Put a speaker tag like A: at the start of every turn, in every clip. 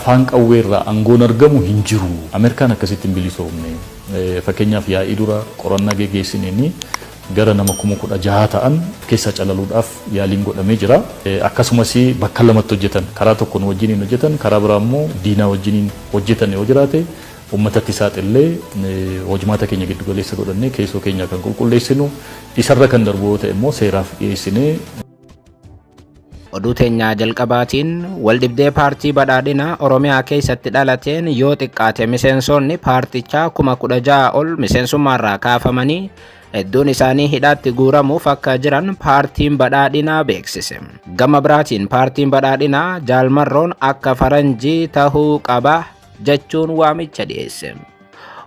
A: Afaan qawweerraa aangoon argamu hin jiru. Ameerikaan akkasitti hin bilisoomne. Fakkeenyaaf, yaa'ii dura qorannaa geggeessineen gara nama 16,000 ta'an keessa calaluudhaaf yaaliin godhamee jira. Akkasumas bakka lamatti hojjetan, karaa tokkoon wajjiniin hojjetan, karaa biraa immoo diinaa wajjiniin hojjetan yoo jiraate, uummatatti saaxillee hojimaata keenya giddu galeessa godhannee keessoo keenya kan qulqulleessinu, isarra kan darbu yoo ta'e immoo seeraaf dhiyeessinee.
B: Oduu teenyaa jalqabaatiin, waldhibdee Paartii Badhaadhinaa Oromiyaa keessatti dhalateen yoo xiqqaate miseensonni paartichaa 16,000 ol miseensummaarraa kaafamanii hedduun isaanii hidhaatti guuramuuf akka jiran Paartiin Badhaadhinaa beeksise. Gama biraatiin, Paartiin Badhaadhinaa Jaalmarroon akka faranjii tahuu qaba jechuun waamicha dhiyeesse.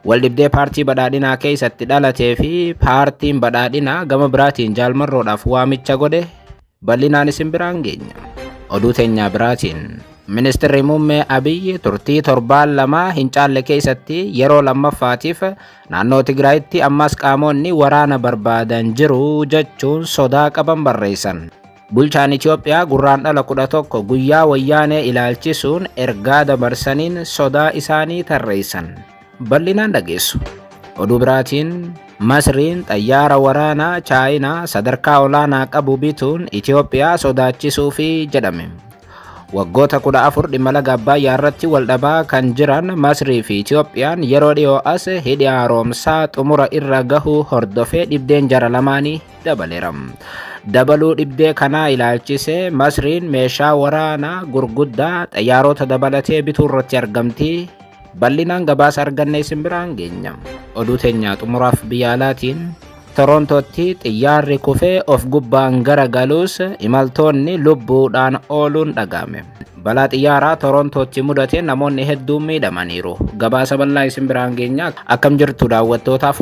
B: Waldhibdee Paartii Badhaadhinaa keessatti dhalatee fi Paartiin Badhaadhinaa gama biraatiin Jaalmarroodhaaf waamicha godhe bal'inaan isin biraan geenya. Oduu teenyaa biraatiin, Ministeerri Muummee Abiyyi turtii torbaan 2 hin caalle keessatti yeroo lammaffaatiif naannoo Tigraayitti ammas qaamonni waraana barbaadan jiru jechuun sodaa qaban barreessan. Bulchaan Itoophiyaa Gurraandhala 11 guyyaa Wayyaanee ilaalchisuun ergaa dabarsaniin sodaa isaanii tarreessan. Bal'inaan dhageessu. Oduu biraatiin, Masriin xayyaara waraanaa Chaayinaa sadarkaa olaanaa qabu bituun Itoophiyaa sodaachisuufi jedhame. Waggoota 14 dhimma laga Abbaayyaa irratti wal dhabaa kan jiran Masrii fi Itoophiyaan yeroo dhiyoo as hidhi haaromsaa xumura irra gahuu hordofee dhibdeen jara lamaanii dabaleera. Dabaluu dhibdee kanaa ilaalchisee Masriin meeshaa waraanaa gurguddaa xayyaarota dabalatee bituu irratti argamti. Bal'inaan gabaasa arganne isin biraan geenya. Oduu teenyaa xumuraaf biyya alaatiin, Torontootti xiyyaarri kufee of gubbaan gara galuus imaltoonni lubbuudhaan ooluun dhaga'ame. Balaa xiyyaaraa Torontootti mudateen namoonni hedduun miidhamaniiru. Gabaasa bal'aa isin biraan geenya. Akkam jirtu, daawwattootaaf?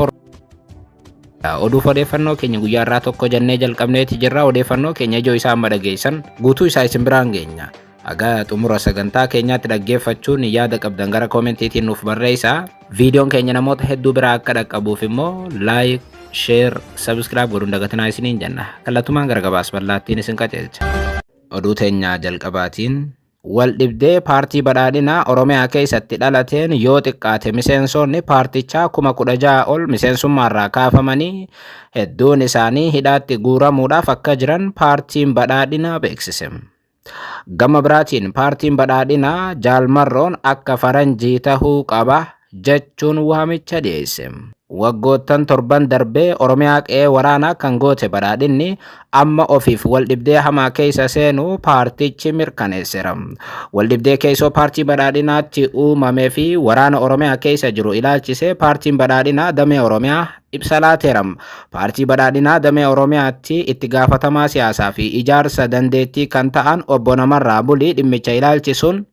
B: Oduuf odeeffannoo keenya guyyaa irraa tokko jennee jalqabneeti jirra. Odeeffannoo keenya ijoo isaa amma dhageessan guutuu isaa isin biraan geenya. Haga xumura sagantaa keenyaatti dhaggeeffachuun yaada qabdan gara koomentiitiin nuuf barreessaa. Viidiyoon keenya namoota hedduu biraa akka dhaqqabuuf immoo like, share, subscribe godhuun dagatinaa isiniin jenna. Kallattumaan gara gabaasa bal'aattiin isin qajeelcha. Oduu teenyaa jalqabaatiin, wal dhibdee Paartii Badhaadhinaa Oromiyaa keessatti dhalateen yoo xiqqaate miseensonni paartichaa 16,000 ol miseensummaarraa kaafamanii hedduun isaanii hidhaatti guuramuudhaaf akka jiran Paartiin Badhaadhinaa beeksise. Gama biraatiin, Paartiin Badhaadhinaa Jaalmarroon akka faranjii tahuu qaba jechuun waamicha dhiyeesse. Waggoottan torban darbee Oromiyaa qe'ee waraanaa kan goote Badhaadhinni amma ofiif wal dhibdee hamaa keessa seenuu paartichi mirkaneesseera. Wal dhibdee keessoo Paartii Badhaadhinaatti uumamee fi waraana Oromiyaa keessa jiru ilaalchisee Paartiin Badhaadhinaa damee Oromiyaa ibsa laateera. Paartii Badhaadhinaa damee Oromiyaatti itti gaafatamaa siyaasaa fi ijaarsa dandeettii kan ta'an Obbo Namarraa Bulii dhimmicha ilaalchisuun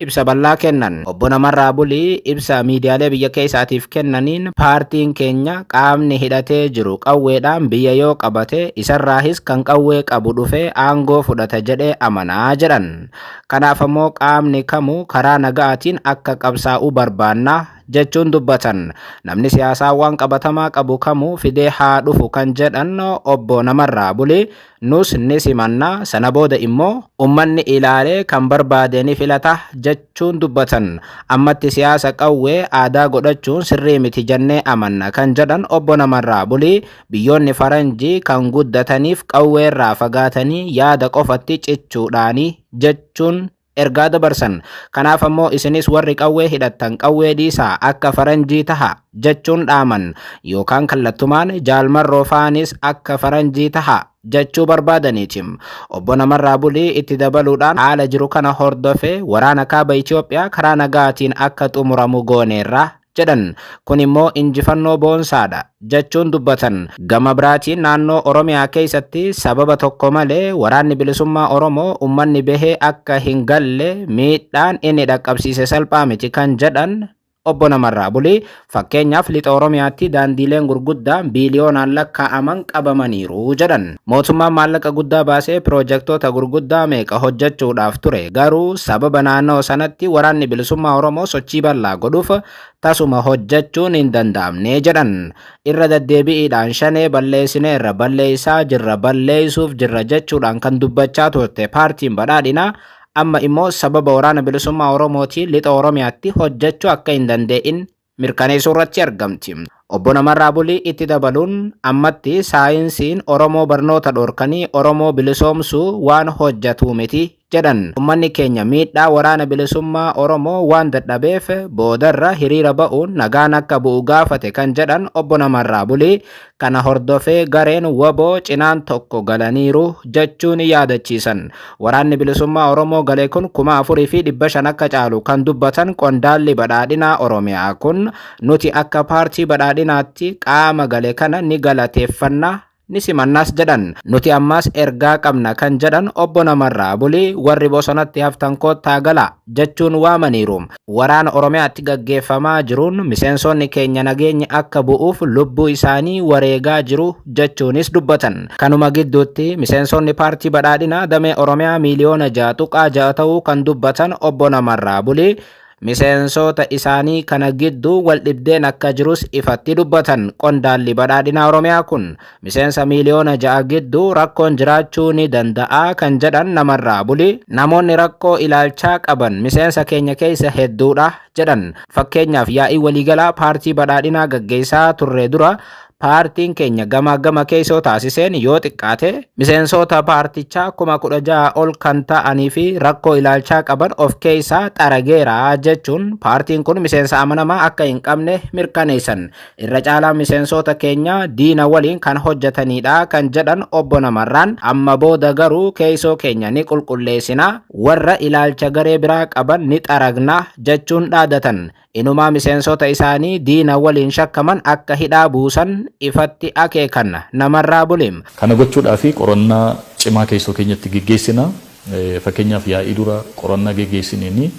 B: ibsa bal'aa kennan. Obbo Namarraa Bulii ibsa miidiyaalee biyya keessaatiif kennaniin, paartiin keenya qaamni hidhatee jiru qawweedhaan biyya yoo qabate, isarraahis kan qawwee qabu dhufee aangoo fudhata jedhee amanaa jedhan. Kanaaf ammoo qaamni kamuu karaa naga'aatiin akka qabsaa'uu barbaanna jechuun dubbatan. Namni siyaasaa waan qabatamaa qabu kamuu fidee haa dhufu kan jedhan Obbo Namarraa Bulii, nus ni simanna, sana booda immoo ummanni ilaalee kan barbaade ni filata jechuun dubbatan. Ammatti siyaasa qawwee aadaa godhachuun sirrii miti jennee amanna kan jedhan Obbo Namarraa Bulii, biyyoonni faranjii kan guddataniif qawweerraa fagaatanii yaada qofatti cichuudhaani jechuun ergaa dabarsan. Kanaaf ammoo isinis warri qawwee hidhattan qawwee dhiisaa, akka faranjii taha jechuun dhaaman, yookaan kallattumaan Jaalmarroo faanis akka faranjii taha jechuu barbaadaniiti. Obbo Namarraa Bulii itti dabaluudhaan, haala jiru kana hordofee waraana kaaba Itoophiyaa karaa nagaatiin akka xumuramu gooneerra jedhan. Kun immoo injifannoo boonsaadha jechuun dubbatan. Gama biraatiin, naannoo Oromiyaa keessatti sababa tokko malee Waraanni Bilisummaa Oromoo ummanni bahee akka hin galle miidhaan inni dhaqqabsiise salphaa miti kan jedhan Obbo Namarraa Bulii, fakkeenyaaf lixa Oromiyaatti daandiileen gurguddaan biiliyoonaan lakkaa'aman qabamaniiru jedhan. Mootummaan maallaqa guddaa baasee piroojaktoota gurguddaa meeqa hojjechuudhaaf ture, garuu sababa naannoo sanatti Waraanni Bilisummaa Oromoo sochii bal'aa godhuuf tasuma hojjechuun hin danda'amne jedhan. Irra deddeebi'iidhaan Shanee balleessineerra, balleessaa jirra, balleessuuf jirra jechuudhaan kan dubbachaa turte Paartiin Badhaadhinaa Amma immoo sababa Waraana Bilisummaa Oromootiin Lixa Oromiyaatti hojjechuu akka hin dandee'in mirkaneessuu irratti argamti. Obbo Namarraa Bulii itti dabaluun ammatti saayinsiin Oromoo barnoota dhorkanii Oromoo bilisoomsuu waan hojjatuu miti jedhan. Ummanni keenya miidhaa Waraana Bilisummaa Oromoo waan dadhabeef boodarra hiriira ba'uun nagaan akka bu'u gaafate kan jedhan Obbo Namarraa Bulii kana hordofee gareen wbo cinaan tokko galaniiru jechuun yaadachiisan. Waraanni Bilisummaa Oromoo gale kun 4,500 akka caalu kan dubbatan qondaalli Badhaadhinaa Oromiyaa kun nuti akka paartii Badhaadhinaatti qaama gale kana ni galateeffanna, ni simannas jedhan. Nuti ammas ergaa qabna kan jedhan Obbo Namarraa Bulii warri bosonatti haftan koottaa galaa jechuun waamaniiru. Waraana Oromiyaatti gaggeeffamaa jiruun miseensonni keenya nageenyi akka bu'uuf lubbuu isaanii wareegaa jiru jechuunis dubbatan. Kanuma gidduutti miseensonni Paartii Badhaadhinaa damee Oromiyaa miiliyoona 6.6 ta'uu kan dubbatan Obbo Namarraa Bulii, Miseensoota isaanii kana gidduu waldhibdeen akka jirus ifatti dubbatan qondaalli Badhaadhinaa Oromiyaa kun. Miseensa miiliyoona 6 gidduu rakkoon jiraachuu ni danda'a kan jedhan Namarraa Bulii, namoonni rakkoo ilaalchaa qaban miseensa keenya keessa hedduudha jedhan. Fakkeenyaaf yaa'ii waliigalaa paartii Badhaadhinaa gaggeessaa turre dura paartiin keenya gamaaggama keessoo taasiseen yoo xiqqaate miseensoota paartichaa 16,000 ol kan ta'anii fi rakkoo ilaalchaa qaban of keessaa xarageera jechuun paartiin kun miseensa amanamaa akka hin qabne mirkaneessan. Irra caalaan miseensoota keenyaa diina waliin kan hojjetaniidha kan jedhan Obbo Namarraan amma booda garuu keessoo keenya ni qulqulleessina, warra ilaalcha garee biraa qaban ni xaragna jechuun dhaadatan. Inumaa miseensota isaanii diina waliin shakkaman akka hidhaa buusan ifatti akeekan. Namarraa Buliim.
A: Kana gochuudhaaf qorannaa cimaa keessoo keenyatti geggeessina. Fakkeenyaaf yaa'ii dura qorannaa geggeessineen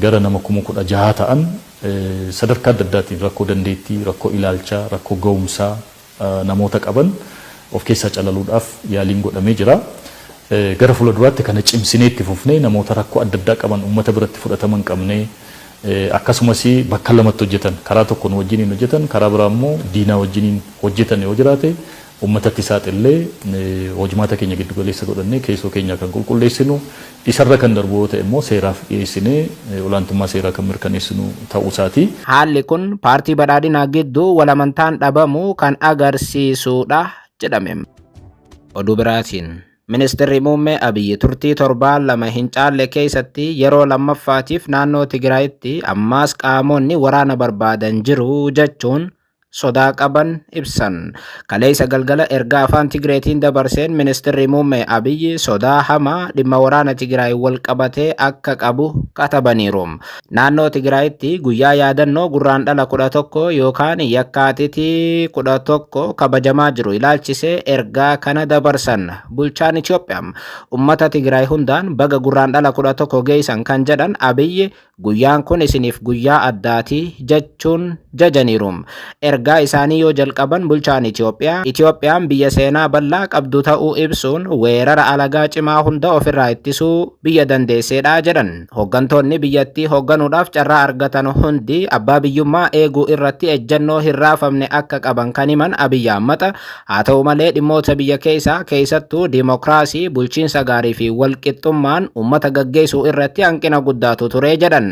A: gara nama 16,000 ta'an sadarkaa adda addaatiin rakkoo dandeettii, rakkoo ilaalchaa, rakkoo ga'umsaa namoota qaban of keessaa calaluudhaaf yaaliin godhamee jira. Gara fuula duraatti kana cimsinee itti fufnee namoota rakkoo adda addaa qaban uummata biratti fudhatama hin qabne akkasumas bakka lamatti hojjetan karaa tokko nu wajjiniin hojjetan karaa biraa immoo diinaa wajjiniin hojjetan yoo jiraate uummatatti saaxillee hojmaata keenya giddu galeessa godhannee keessoo keenyaa kan qulqulleessinu isarra kan darbu yoo ta'e immoo seeraaf dhiyeessinee olaantummaa seeraa kan mirkaneessinu ta'uu isaati.
B: Haalli kun Paartii Badhaadhinaa gidduu walamantaan dhabamuu kan agarsiisuudha jedhame. Oduu biraatiin, Ministirri Muummee Abiy turtii torbaan lama hin caalle keessatti yeroo lammaffaatiif naannoo Tigraayitti ammaas qaamonni waraana barbaadan jiru jechuun sodaa qaban ibsan. Kaleessa galgala ergaa afaan Tigreetiin dabarseen Ministirri Muummee Abiy sodaa hamaa dhimma waraana Tigraay walqabatee akka qabu katabaniiru. Naannoo Tigraayitti guyyaa yaadannoo Gurraandhala 11 yookaan Yakkaatitii 11 kabajamaa jiru ilaalchisee ergaa kana dabarsan bulchaan Itoophiyaa. Ummata Tigraay hundaan baga Gurraandhala 11 geessan kan jedhan Abiy Guyyaan kun isiniif guyyaa addaati jechuun jajaniiru. Ergaa isaanii yoo jalqaban bulchaan Itoophiyaa, Itoophiyaan biyya seenaa bal'aa qabdu ta'uu ibsuun weerara alagaa cimaa hunda ofirraa ittisuu biyya dandeesseedha jedhan. Hoggantoonni biyyattii hogganuudhaaf carraa argatan hundi abbaa biyyummaa eeguu irratti ejjennoo hin raafamne akka qaban kan himan Abiy Ahmad, Haa ta'u malee dhimmoota biyya keessaa keessattuu dimokiraasii, bulchiinsa gaarii fi walqixxummaan uummata gaggeessuu irratti hanqina guddaatu ture jedhan.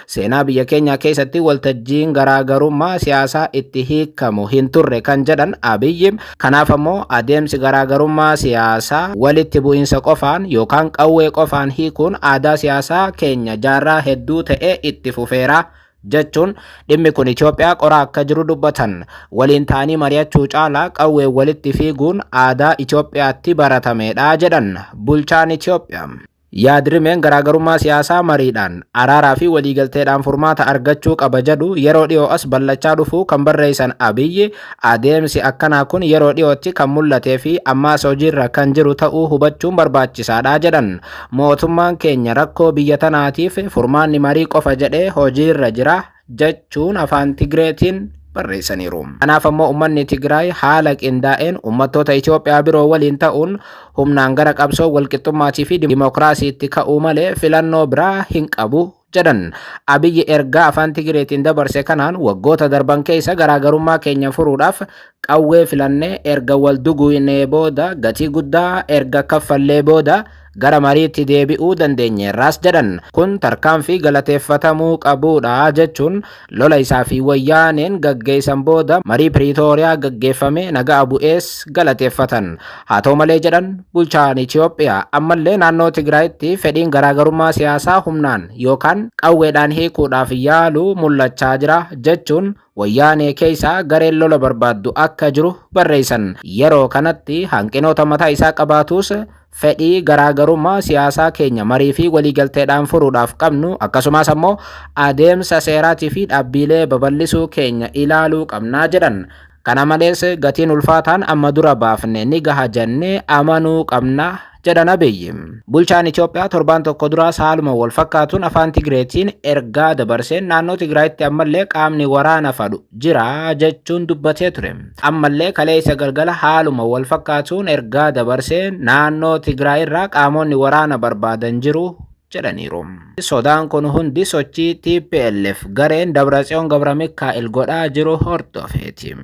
B: Seenaa biyya keenyaa keessatti waltajjiin garaagarummaa siyaasaa itti hiikamu hin turre kan jedhan Abiy, kanaaf ammoo adeemsi garaagarummaa siyaasaa walitti bu'iinsa qofaan yookaan qawwee qofaan hiikuun aadaa siyaasaa keenya jaarraa hedduu ta'ee itti fufeera jechuun dhimmi kun Itoophiyaa qoraa akka jiru dubbatan. Waliin ta'anii mari'achuu caalaa qawween walitti fiiguun aadaa Itoophiyaatti baratameedha jedhan bulchaan Itoophiyaa. Yaad-rimeen garaagarummaa siyaasaa mariidhaan, araaraa fi waliigalteedhaan furmaata argachuu qaba jedhu yeroo dhiyoo as bal'achaa dhufuu kan barreessan Abiy, adeemsi akkanaa kun yeroo dhiyootti kan mul'atee fi ammaas hojiirra kan jiru ta'uu hubachuun barbaachisaadha jedhan. Mootummaan keenya rakkoo biyya tanaatiif furmaanni marii qofa jedhee hojiirra jira jechuun afaan Tigreetiin barreessaniiru. Kanaaf ammoo ummanni Tigraay haala qindaa'een ummattoota Itoophiyaa biroo waliin ta'uun humnaan gara qabsoo walqixxummaatii fi dimokiraasiitti ka'uu malee filannoo biraa hin qabu jedhan. Abiyyi ergaa afaan Tigireetiin dabarse kanaan waggoota darban keessa garaagarummaa keenya furuudhaaf qawwee filannee erga wal duguuynee booda gatii guddaa erga kaffallee booda Gara mariitti deebi'uu dandeenyeerraas jedhan. Kun tarkaanfii galateeffatamuu qabuudha jechuun lola isaa fi Wayyaaneen gaggeessan booda marii Piriitooriyaa gaggeeffame nagaa bu'ees galateeffatan. Haa ta'u malee, jedhan bulchaan Itoophiyaa, ammallee naannoo Tigraayitti fedhiin garaagarummaa siyaasaa humnaan yookaan qawweedhaan hiikuudhaaf yaalu mul'achaa jira jechuun Wayyaanee keessaa gareen lola barbaaddu akka jiru barreessan. Yeroo kanatti hanqinoota mataa isaa qabaatus, fedhii garaagarummaa siyaasaa keenya marii fi waliigalteedhaan furuudhaaf qabnu, akkasumas ammoo adeemsa seeraatii fi dhaabbilee babal'isuu keenya ilaaluu qabnaa jedhan. Kana malees gatiin ulfaataan amma dura baafne ni gaha jennee amanuu qabna jedhan Abiyyi. Bulchaan Itoophiyaa torbaan tokko dura haaluma wal fakkaatuun afaan Tigreetiin ergaa dabarseen naannoo Tigraayitti ammallee qaamni waraana fadhu jira jechuun dubbatee ture. Ammallee kaleessa galgala haaluma wal fakkaatuun ergaa dabarseen naannoo Tigraay irraa qaamonni waraana barbaadan jiru jedhaniiru. Sodaan kun hundi sochii TPLF gareen Dabratsiyoon Gabra Mikaa'el godhaa jiru hordofeeti.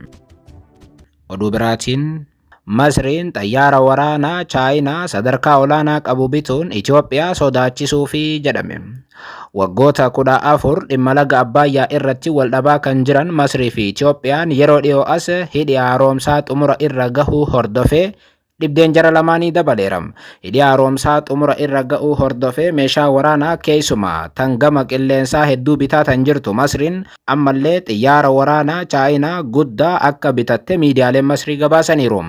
B: Oduu biraatiin, Masriin xayyaara waraanaa Chaayinaa sadarkaa olaanaa qabu bituun Itoophiyaa sodaachisuufi jedhame. Waggoota 14 dhimma laga Abbaayyaa irratti wal dhabaa kan jiran Masrii fi Itoophiyaan yeroo dhiyoo as hidhi haaromsaa xumura irra gahuu hordofee dhibdeen jara lamaanii dabaleera. Hidhi haaromsaa xumura irra ga'uu hordofee meeshaa waraanaa, keessumaa tan gama qilleensaa hedduu bitaa tan jirtu Masriin, ammallee xiyyaara waraanaa Chaayinaa guddaa akka bitatte miidiyaaleen Masrii gabaasaniiru.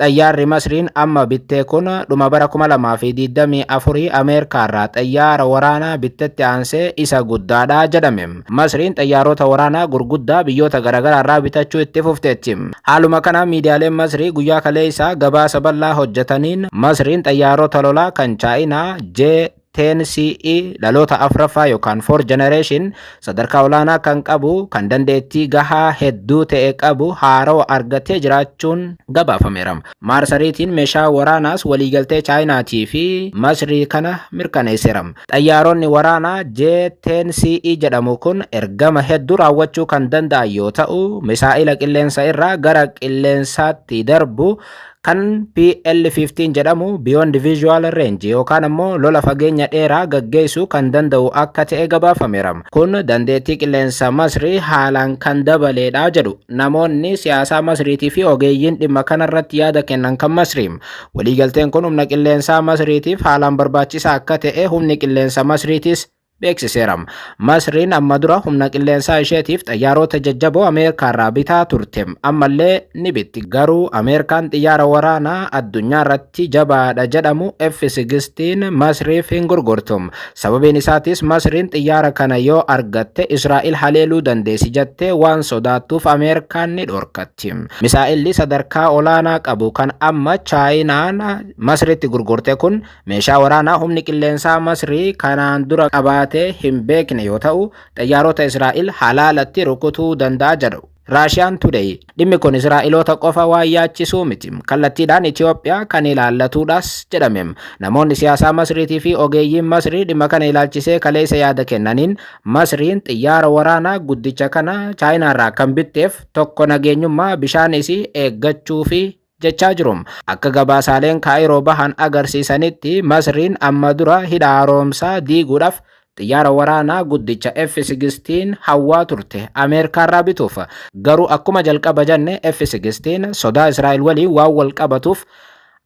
B: Xayyaarri Masriin amma bittee kun dhuma bara 2024 Ameerikaarraa xayyaara waraanaa bittetti aansee isa guddaadha jedhame. Masriin xayyaarota waraanaa gurguddaa biyyoota garaagaraarraa bitachuu itti fufteetti. Haaluma kana miidiyaaleen Masrii guyyaa kaleessaa gabaasa bal'aa hojjetaniin Masriin xayyaarota lolaa kan Chaayinaa J 10CE dhaloota afraffaa yookaan 4 generation sadarkaa olaanaa kan qabu, kan dandeettii gahaa hedduu ta'e qabu haarawa argatee jiraachuun gabaafameera. Maarsariitiin meeshaa waraanaas waliigaltee Chaayinaatii fi Masrii kana mirkaneesseera. Xayyaaronni waraanaa J10CE jedhamu kun ergama hedduu raawwachuu kan danda'an yoo ta'u, misaa'ila qilleensa irraa gara qilleensaatti darbu kan PL-15 jedhamu Beyond Visual Range yookaan ammoo lola fageenya dheeraa gaggeessuu kan danda'u akka ta'e gabaafameera. Kun dandeettii qilleensa Masrii haalaan kan dabaleedha jedhu namoonni siyaasaa Masriitii fi ogeeyyiin dhimma kanarratti yaada kennan kan Masrii. Waliigalteen kun humna qilleensaa Masriitiif haalaan barbaachisaa akka ta'e humni qilleensa Masriitis beeksiseera. Masriin amma dura humna qilleensaa isheetiif xayyaarota jajjaboo Ameerikaarraa bitaa turte. Ammallee ni bitti. Garuu Ameerikaan xiyyaara waraanaa addunyaa irratti jabaadha jedhamu F-16 Masriif hin gurgurtu. Sababiin isaatis Masriin xiyyaara kana yoo argatte Israa'el haleeluu dandeessi jettee waan sodaattuuf Ameerikaan ni dhorkatti. Misaa'illi sadarkaa olaanaa qabu kan amma Chaayinaan Masritti gurgurte kun meeshaa waraanaa humni qilleensaa Masrii kanaan dura qabaatee hin beekne yoo ta'u, xayyaarota Israa'el halaalatti rukutuu danda'a jedhu. Raashiyaan Today, dhimmi kun Israa'eloota qofa waan yaachisuu miti. Kallattiidhaan Itoophiyaa kan ilaallatuudhas jedhame. Namoonni siyaasaa Masriitii fi ogeeyyiin Masrii dhimma kana ilaalchisee kaleessa yaada kennaniin, Masriin xiyyaara waraanaa guddicha kana Chaayinaarraa kan bitteef tokko nageenyummaa bishaan isii eeggachuu fi jechaa jiru. Akka gabaasaaleen Kaayiroo bahan agarsiisanitti, Masriin amma dura hidha haaromsaa diiguudhaaf xiyyaara waraanaa guddicha F-16 hawwaa turte Ameerikaarraa bituuf. Garuu akkuma jalqaba jenne F-16 sodaa Israa'el waliin waan wal qabatuuf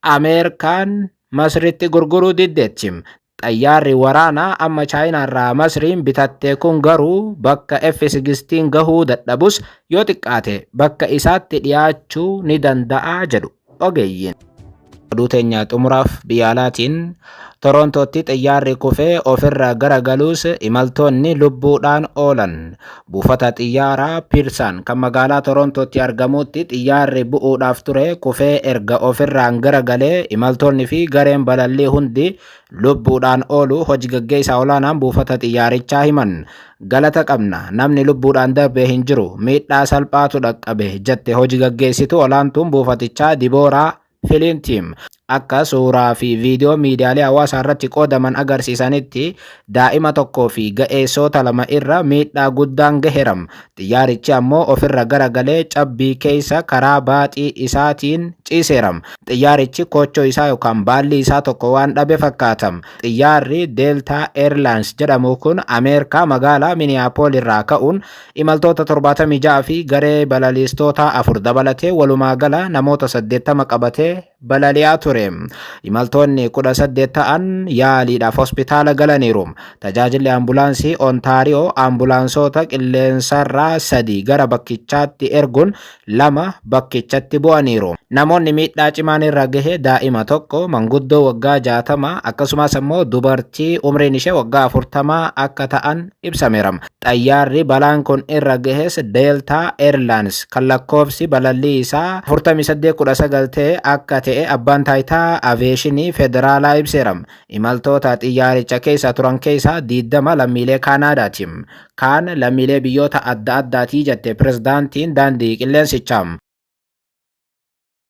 B: Ameerikaan Masritti gurguruu diddeetti. Xayyaarri waraanaa amma Chaayinaarraa Masriin bitatte kun garuu bakka F-16 gahuu dadhabus, yoo xiqqaate bakka isaatti dhiyaachuu ni danda'a jedhu ogeeyyiin. Oduu teenya xumuraaf biyya alaatiin, Torontootti xiyyaarri kufee ofirra garagaluus imaltoonni lubbuudhaan oolan. Buufata xiyyaaraa Piirsaan kan magaalaa Torontootti argamutti xiyyaarri bu'uudhaaf ture kufee erga ofirraan garagalee imaltoonni fi gareen balallii hundi lubbuudhaan oolu hojii gaggeessaa olaanaan buufata xiyyaarichaa himan. "Galata qabna, namni lubbuudhaan darbe hin jiru, miidhaa salphaatu dhaqqabe," jette hojii gaggeessitu olaantuun buufatichaa Dibooraa Filiintiim. Akka suuraa fi viidiyoo miidiyaalee hawaasaa irratti qoodaman agarsiisanitti, daa'ima tokkoo fi ga'eessota 2 irra miidhaa guddaan gaheera. Xiyyaarichi ammoo ofirra garagalee cabbii keessa karaa baaxii isaatiin ciiseera. Xiyyaarichi koochoo isaa yookaan baalli isaa tokko waan dhabe fakkaata. Xiyyaarri Delta Airlines jedhamu kun Ameerikaa magaalaa Minneapolis irraa ka'uun imaltoota 76 fi garee balaliistota 4 dabalatee walumaa gala namoota 80 qabatee balali'aa ture. Imaltoonni 18 ta'an yaaliidhaaf hospitaala galaniiru. Tajaajilli ambulaansii Ontaariyoo ambulaansota qilleensarraa 3 gara bakkichaatti erguun 2 bakkichatti bu'aniiru. Namoonni miidhaa cimaan irra gahe daa'ima tokko, manguddoo waggaa 60, akkasumas ammoo dubartii umriin ishee waggaa 40 akka ta'an ibsameera. Xayyaarri balaan kun irra gahes Delta Airlines kan lakkoofsi balallii isaa 4819 ta'e akka ta'e abbaan taayitaa aviyeeshinii federaalaa ibseera. Imaltoota xiyyaaricha keessa turan keessaa 20 lammiilee Kaanaadaati. Kaan lammiilee biyyoota adda addaatii jette pirezidaantiin daandii qilleensichaa.